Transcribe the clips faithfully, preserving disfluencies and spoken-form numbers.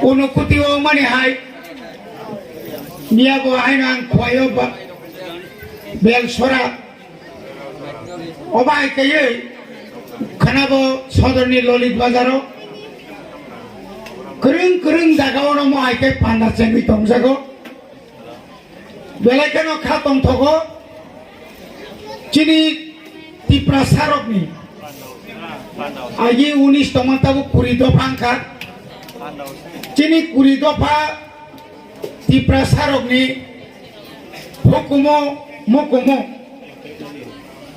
Unukuti o mani hai. Miya bo hai nang khwayo ba. Bel sora. Oba hai kayoi. Khana bo sodorni Lolit Bazaro. Kwrwng kwrwng jaga ono mo hai kai panda chengwi tongjago. Belai kheno kha tongthogo chini Tiprasarokni. Agi unis tongma tabuk kuri dopha wngkha. Chini kuri dopha Tiprasarokni hukumo mukumo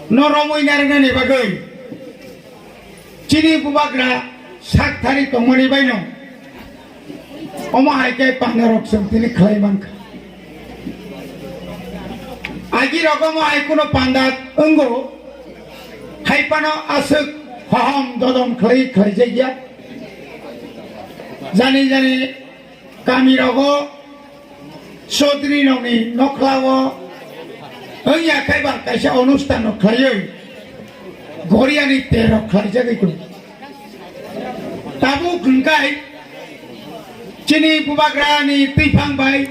no romwi narwknani bagwi. Chini bubagra sak thari tongmani baino omo hai khe pandarok chwng tini khlai mankha. Agi rogo omo hai kuno panda wngo, hai phano aswk hohom dodom khlai khlaijakya. Jani jani kami rogo Chaudhary rokni nokhlao wngya khe ba kaisa onusthan no khlaiwi Goriani terok khlaijagwi tongo. Tabuk hwnkhe chini bubagrani twiphang bai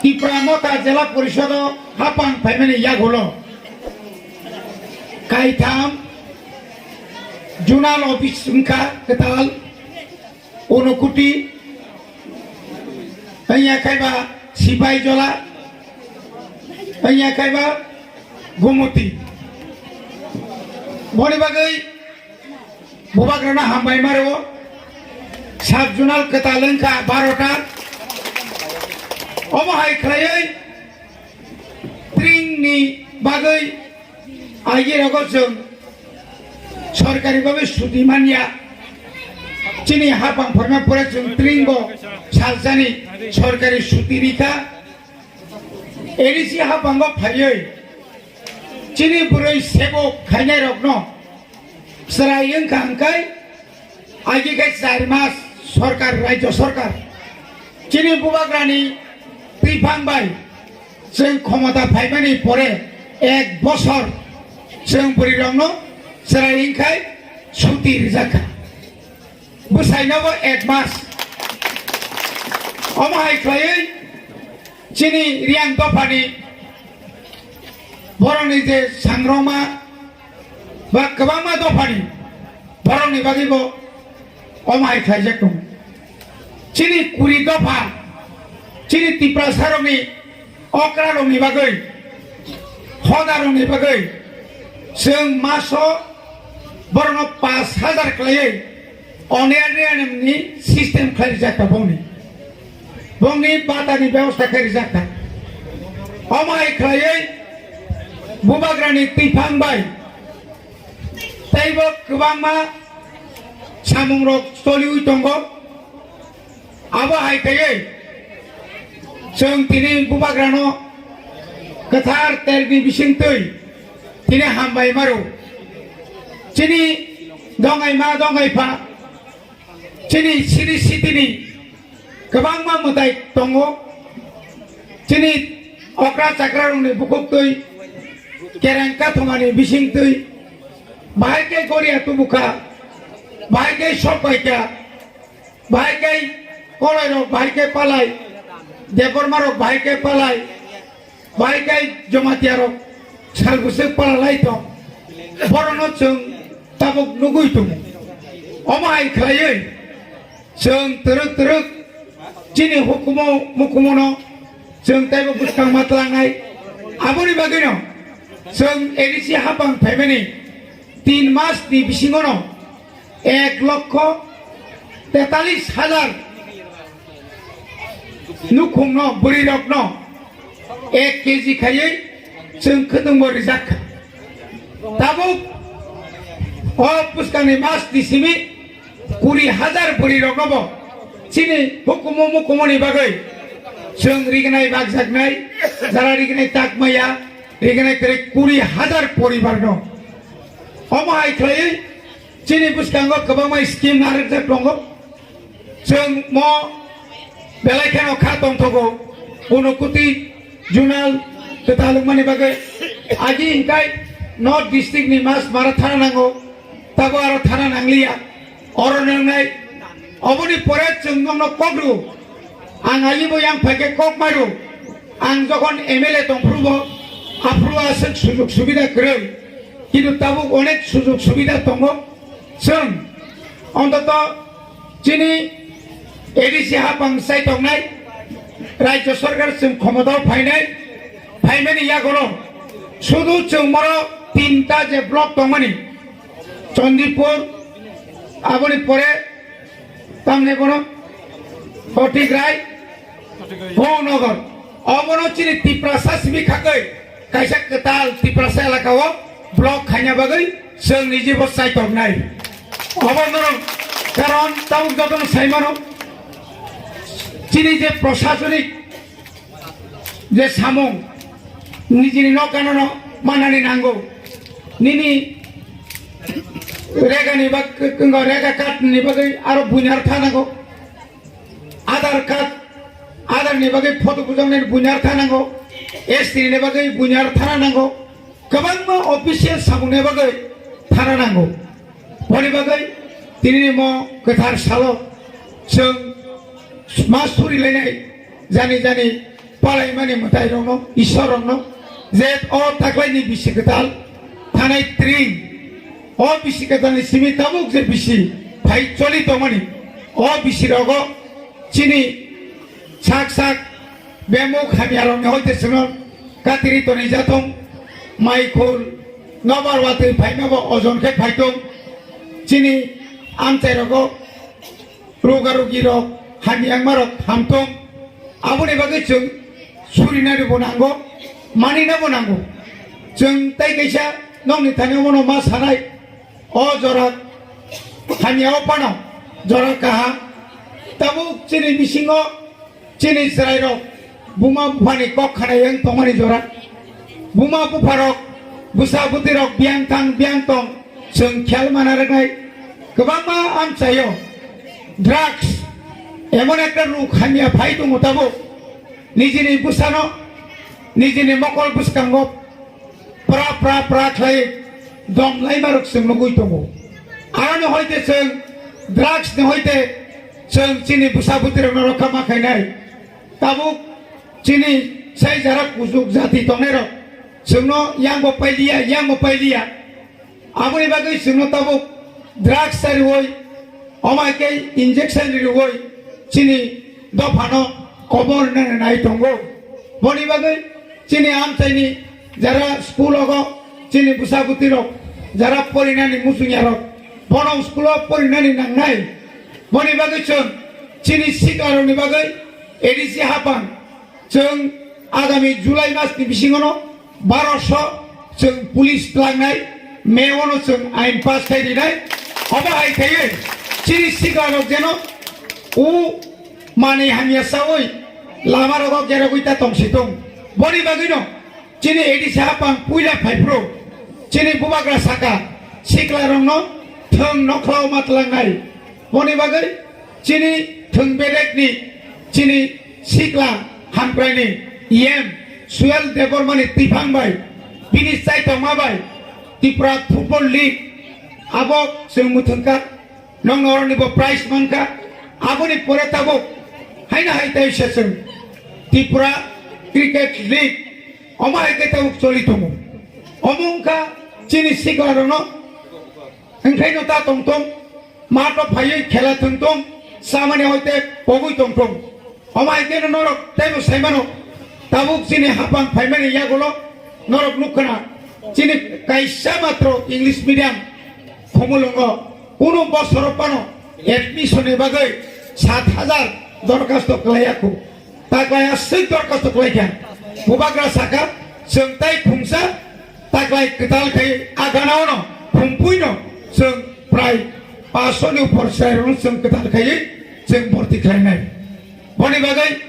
Tipra Motha Jela Porisodo hapang phaimani yagulo kaitham zonal office wngkha kwtal. Unukuti, wngya khaiba Sipai Jola, wngya khaiba Gumuti. Boni bagwi bubagrano hambai maro, sub zonal kwtal wngkha barota. Omo hai khlaiwi tringni bagwi aigi rogo chwng sorkari bhabe suti manya. Chini hapang phorna pore chwng tringbo salsani sorkari suti rikha. A D C hapango phaiwi chini bwrwi sebo khainai rokno chwrai wngkha hwnkhe, agi khe char mas sorkar, rajyo sorkar chini bubagrani twiphang bai chwng khomota phaimani pore ek bosor chwng bwrwi rokno chwrai wngkhai suti rijak kha. Bwsainobo ek mas. Omo hai khlaiwi chini Riyang dophani borokni je sangrongma ba kwbangma dophani borokni bagwibo omo hai khlaijak tongo. Chini kuri dopha, chini Tiprasarokni okrarokni bagwi, hodarokni bagwi chwng maso borokno pash hajar khlaiwi oniyarni system khlai rijak kha bongni. Bongni batani bebosta khe rijak kha. Omo hai khlaiwi bubagrani twiphang bai teibo kwbangma samungrok choliwi tongo. Abo hai khlaiwi chwng tini bubagrano kwthar telni bisingtwi tini hambai maro. Chini dongaima dongaipha, chini siri sitini kwbangma mwtai tongo. Chini okra chakrarokni bukuktwi, kereng kathumani bisingtwi, bahai khe goria tubukha, bahai khe sokbaikha, bahai khe koloirok bahai khe palai, debbarmarok bahai khe palai, bahai khe Jamatia rok sal bwswk pala lai tong, borokno chwng tabuk nugwi tongo. Omo hai khlaiwi chwng twrwk twrwk chini hukumu mukumu no chwng teibo bwskang ma twlangnai. Aboni bagwino chwng A D C hapang phaimani tin mas ni bisingo no ek lokho tetalis hajar nukhungno, bwrwirokno ek K G khaiwi chwng khwtwngbo rijak kha. Tabuk o bwskangni mas ni simi kuri hajar bwrwiroknobo chini hukumu mukumuni bagwi chwng rignai bakjaknai, jara rignai tak maya, rignai kwrwi kuri hajar poribarno. Omo hai khlaiwi chini bwskango kwbangma scheme narwkjak tongo. Chwng mo belai kheno kha tongthogo, Unakoti zonal kwtal wngmani bagwi. Agi hwnkhe North District ni mas mara thana nango, tabo aro thana nangliya. Oro nwngnai Oboni pore chwng nokno kok rw. Ang aibo yang phaikhe kok mai rw. Ang jokhon M L A tongphuru bo, aphuru aswk sujug subida kwrwi. Kintu tabuk onek sujug subida tongo. Chwng ontoto chini A D C hapang sai tongnai, Rajya Sarkar chwng khomotao phainai, phaimani yagulo sudu chwng moro tinta je block tongmani, Chandipur, aboni pore tamni bono Kotigrai, Bhownagar. Obono chini Tiprasa simi khagwi kaisa kwtal Tiprasa elaka o block khaina bagwi chwng niji bo chaitornai. Obo norok karon tabuk jotono saimano chini je prosasonik je samung nijini nokano no manani nango. Nini rega ni bag-, rega card ni bagwi aro buinar tha nango. Aadhaar card, Aadhaar ni bagwi photo bujaknai buinar tha nango. S T ni bagwi buinar tha nango. Kwbangma official samungni bagwi thana nango. Boni bagwi tinini mo kwthar salo chwng ma surilainai jani jani palaimani mwtairokno, Ishwarrokno je o taklaini bisi kwtal thanai tring, o bisi kwtalni simi tabuk je bisi phai choli tongmani, o bisirogo chini sak sak bemuk hamyarokni hoite chwngno katiri tonwi jathung, maikhul nobar watwi phaimabo ojon khe phaitung, chini amchairogo ruga rugirok hamyangmarok hamtung, aboni bagwi chwng surinani bo nango, maninabo nango. Chwng tei kaisa nokni thani omono ma sanai, o jora hamya o phano jora kaham. Tabuk chini bisingo chini chwrairok buma buphani kok khanai wng tongmani jora. Buma bupharok, bwsa bwtwirok biyang thang biyang tong chwng khel mana rwnai. Kwbangma amchaio drugs emon ekta ruk hamya phai tongo tabuk. Nijini bwsano, nijini mokol bwskango pra pra pra khlai dom laimarok chwng nugwi tongo. Aroni hoite chwng drugs ni hoite chwng chini bwsa bwtwirokno rokha ma khainai. Tabuk chini sai jara kuchuk jati tongnairok chwngno yangbo pailiya, yangbo pailiya. Aboni bagwi chwngno tabuk drugs chariwi, omo hai khe injection riwi chini dophano kobor nani nai tongo. Boni bagwi chini amchaini jara school ogo chini bwsa bwtwirok jara porinani muchungyarok bono school o porinani nangnai. Boni bagwi chwng chini siklarokni bagwi A D C hapang chwng agami July mas ni bisingono baroso chwng police tlangnai, May ono chwng ain pass khai rinai. Obo hai khaiwi chini siklarok jeno u manwi hamya sawi lama rogo gerogwi ta tongsi tong. Boni bagwino chini A D C hapang puila phaiphru chini bubagra saka siklarokno thwng nokhlao ma tlangnai. Boni bagwi chini thwng bedekni chini sikla hamkraini E M Suel Debbarmani twiphang bai bini chaitokma bai Tripura Football League abo chwng mwthwngkha, nokno oroni bo prize mankha. Aboni pore tabuk haino hai tei se chwng Tripura Cricket League omo hai khe tabuk choli tongo. Omo wngkha chini siklarokno wngkhaino ta tongtong, matho phaiwi khela thwngtong, chamani hoite pogwi tongtong. Omo hai kheno norok teibo saimano, tabuk chini hapang phaimani yagulo norok nukkhana, chini kaisa matro English medium Khumulwngo kunu bosoro phano admission ni bagwi sat hajar dorkhasto khlaiya khu. Taklai aswk dorkhasto khlaikha. Bubagra saka, chwng tai khungsa taklai kwtal khai a gana ono khumpuino chwng prai paso ni upor chwrairokno chwng kwtal khaiwi chwng borti khlainai. Boni bagwi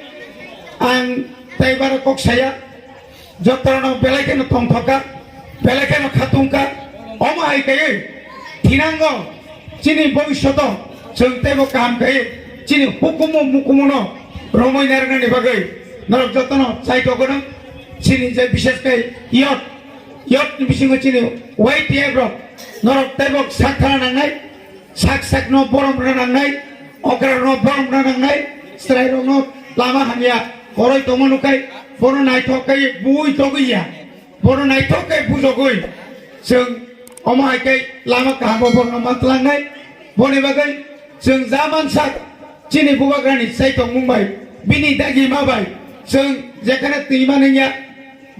ang tei baro kok saya, jotono belai kheno tongthokha, belai kheno khatungkha, omo hai khaiwi thinango chini bobisyoto chwng teibo kaham khaiwi chini hukumu mukumuno romwi narwknani bagwi norok jotono chaitokgwnang. Chini je bishesh khe youth, youth ni bisingo chini Y T F rok norok teibo sak thana nangnai, sak sakno borom rwna nangnai. Okra rokno borok na nangnai, chwrai rokno lama hamya koroi tongma nukhai, bono naithok khe bui togwi ya, bono naithok khe bujogwi chwng omo hai khe lama kaham bo borokno mantlangnai. Boni bagwi chwng ja mansak chini bubagrani chaitokmung bai, bini dagima bai chwng jekhane twima nangya,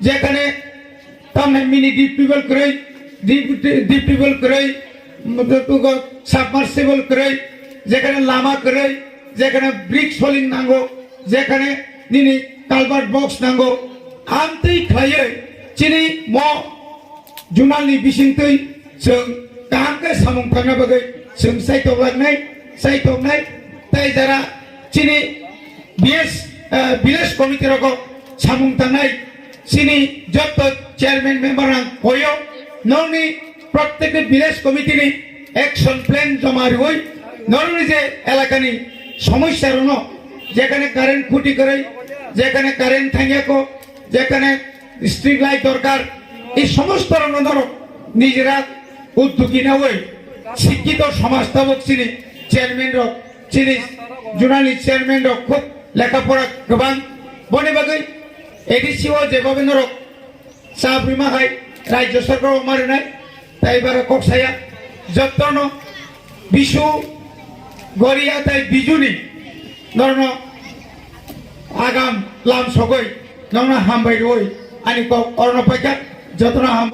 jekhane tamni mini deep tubewell kwrwi, deep, deep tubewell kwrwi, mototwgo submersible kwrwi, jekhane lama kwrwi, jekhane brick soling nango, jekhane nini culvert box nango, amtwi khlaiwi chini mo junalni bisingtwi chwng kaham khe samung tangna bagwi chwng chaitok laknai, chaitoknai, tei jara chini B S, eh, village committee rogo samung tangnai chini jotto chairman member ang koyo, nokni prottekta village committee ni action plan joma rwui nokni je elakani somosya rokno, jekhane current khuti kwrwi, jekhane current thangya kho, jekhane street light dorkar, ei somosto rokno norok nijera uddogi naui sikkito somaj tabuk chini chairman rok, chini junani chairman rok khub lekha pora kwbang. Boni bagwi A D C o jeba norok chap rima hai rajya sarkar o ma rwnai, tai bara kok saya jottono bisu goria tai bijuni norno agam lam sogoi nokno hambai roi ani kok orno paikha jottono ham